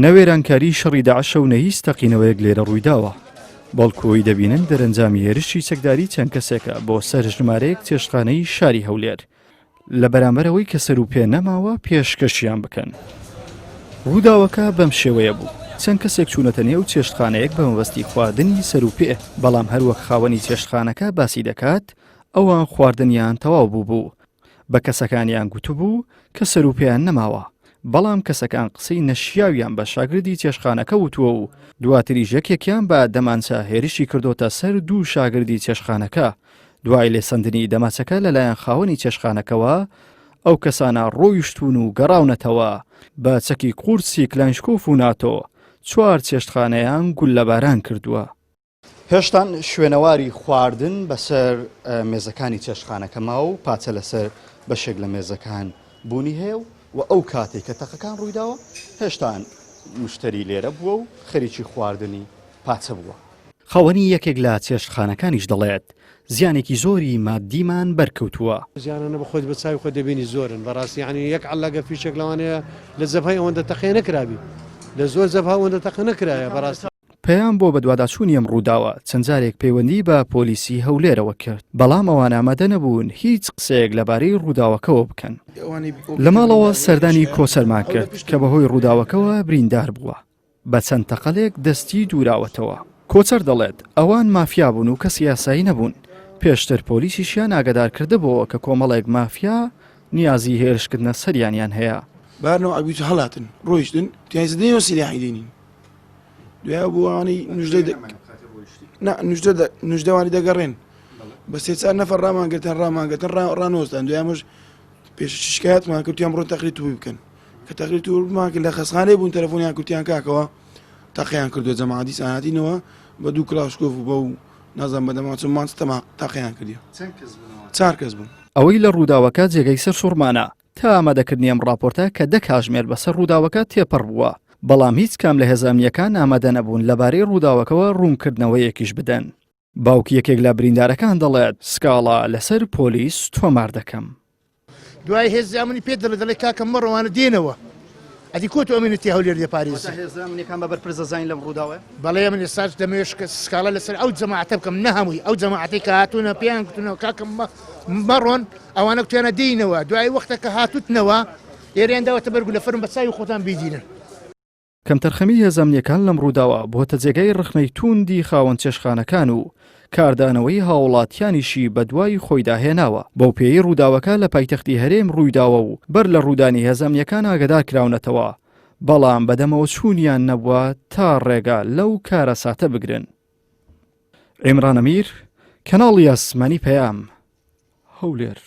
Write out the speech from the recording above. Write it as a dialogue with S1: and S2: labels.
S1: نە وێرانکاری شەڕی داعشە و نە هیچ تەقینەوەیەک لێرە ڕوویداوە، بەڵکو ئەوەی دەبینن دەرەنجامی هێرشی چەکداری چەند کەسێکە بۆ سەر ژمارەیەک چێشتخانەی شاری هەولێر لە بەرامبەر ئەوەی کە سەر و پێ نەماوە پێشکەشیان بکەن. ڕووداوەکە بەم شێوەیە بوو، چەند کەسێک چوونەتە نێو چێشتخانەیەک بە مەبەستی خواردنی سەر و پێ، بەڵام هەروەک خاوەنی چێشتخانەکە باسی دەکات، ئەوان خواردنیان تەواو بووبوو، بە کەسەکانیان گوتبوو کە سەر و پێیان نەماوە، بەڵام کەسەکان قسەی نەشیاویان بە شاگردی چێشتخانەکە وتووە و دواتریش یەکێکیان بە دەمانچە هێرشی کردۆتە سەر دوو شاگردی چێشتخانەکە، دوای لێسەندنی دەماچەکە لەلایەن خاوەنی چێشتخانەکەوە، ئەو کەسانە ڕۆیشتوون و گەڕاونەتەوە بە چەکی قورسی کلاینشکۆف و ناتۆ چوار چێشتخانەیان گوللەباران کردووە. هێشتان شوێنەواری خواردن بەسەر مێزەکانی چێشتخانەکە ماوە و پاچە لەسەر بەشێک لە مێزەکان بوونی هەیە و ئەو کاتێک کە تەقەکان ڕوویداوە هێشتان مشتری لێرە بووە و خەریکی خواردنی پاچە بووە. خاوەنی یەکێک لە چێشتخانەکانیش دەڵێت، زیانێکی زۆری ماددیمان بەرکەوتووە.
S2: زیانانە بە خۆت بە چاوی خۆت دەبینی زۆرن بەڕاستی یانی یەک عەلەگە فیشەک لەوانەیە لە جەبهەی ئەوەندە تەقێ نەکرابی لە زۆر جەبهە ئەوەندە تەقە نەکرایە بەڕاستی.
S1: پەیام بۆ بەدواداچوونی ئەم ڕووداوە چەند جارێک پەیوەندی بە پۆلیسی هەولێرەوە کرد، بەڵام ئەوان ئامادە نەبوون هیچ قسەیەک لەبارەی ڕووداوەکەوە بکەن. لە ماڵەوە سەردانی کۆچەرمان کرد کە بەهۆی ڕووداوەکەوە بریندار بووە. بە چەند تەقەلێک دەستی دووراوەتەوە. کۆچەر دەڵێت، ئەوان مافیا بوون و کەسی یاسایی نەبوون، پێشتر پۆلیسیشیان ئاگادار کردبۆوە کە کۆمەڵێک مافیا نیازی هێرشکردنە سەریانیان هەیە.
S3: بارنەوە ئەبیت هەڵاتن ڕۆیشتن تیایزە دێنەوە سیلاحی دێنین دوای بۆ ئەوانەی نوژدە نوژدە نوژدەوانی دەگەڕێن بە سێ چار نەفەر ڕامانگرتن ڕامانگرتن ڕانۆستان دوای ئەمەش پێش شکایەتمان کردیان بڕۆن تەقری توی بکەن کە تەقری تومان کرد لە خەسخانەی بوون تەلەفۆنیان کردیان کاکەوە تەقیان کردو جەماعەت دیسان هاتینەوە بە دوو کلاشکۆف و بەو نازانم بە دەمانچە مانچ تەما تەقیان کردی چار کەس بوون.
S1: ئەوەی لە ڕووداوەکە جێگەی سەرسوڕمانە، تا ئامادەکردنی ئەم ڕاپۆرتە کە دە کاژمێر بەسەر ڕووداوەکە تێپەڕ بووە، بەڵام هیچ کام لە هێزە ئەمنییەکان ئامادە نەبوون لەبارەی ڕووداوەکەوە ڕوونکردنەوەیەکیش بدەن. باوکی یەکێک لە بریندارەکان دەڵێت، سکاڵا لەسەر پۆلیس تۆمار دەکەم.
S4: دوای هێزی ئەمنی پێت دەڵێ دەڵێ کاکە مەڕۆ وانە دێنەوە ئەدی کۆ تۆ ئەمنیەتی هەولێر دەپارێزی.
S1: واتە هێزە ئەمنیەکان بە بەرپرس دەزانین لەم ڕووداوە؟
S4: بەڵێ من ئێستاش دەمەوێت سکاڵا لەسەر ئەو جەماعەتە بکەم نە هەمووی ئەو جەماعەتەی کە هاتوونە پێیان گوتونەوە کاکە مەڕۆن ئەوانە گوتیانە دێینەوە دوای وەختە کە هاتوتنەوە ئێرەیان داوەتە بەر گولە فەرم بە چاوی خۆتان بیدینن.
S1: کەمتەرخەمی هێزە ئەمنییەکان لەم ڕووداوە بووەتە جێگای ڕەخنەی تووندی خاوەن چێشتخانەکان و کاردانەوەی هاوڵاتیانیشی بەدوای خۆیدا هێناوە، بەو پێیەی ڕووداوەکە لە پایتەختی هەرێم ڕوویداوە و بەر لە ڕوودانی هێزە ئەمنییەکان ئاگەدار کراونەتەوە، بەڵام بەدەمەوەچوونیان نەبووە تا ڕێگا لەو کارەساتە بگرن. عیمران ئەمیر، کەناڵی ئاسمانی پەیام، هەولێر.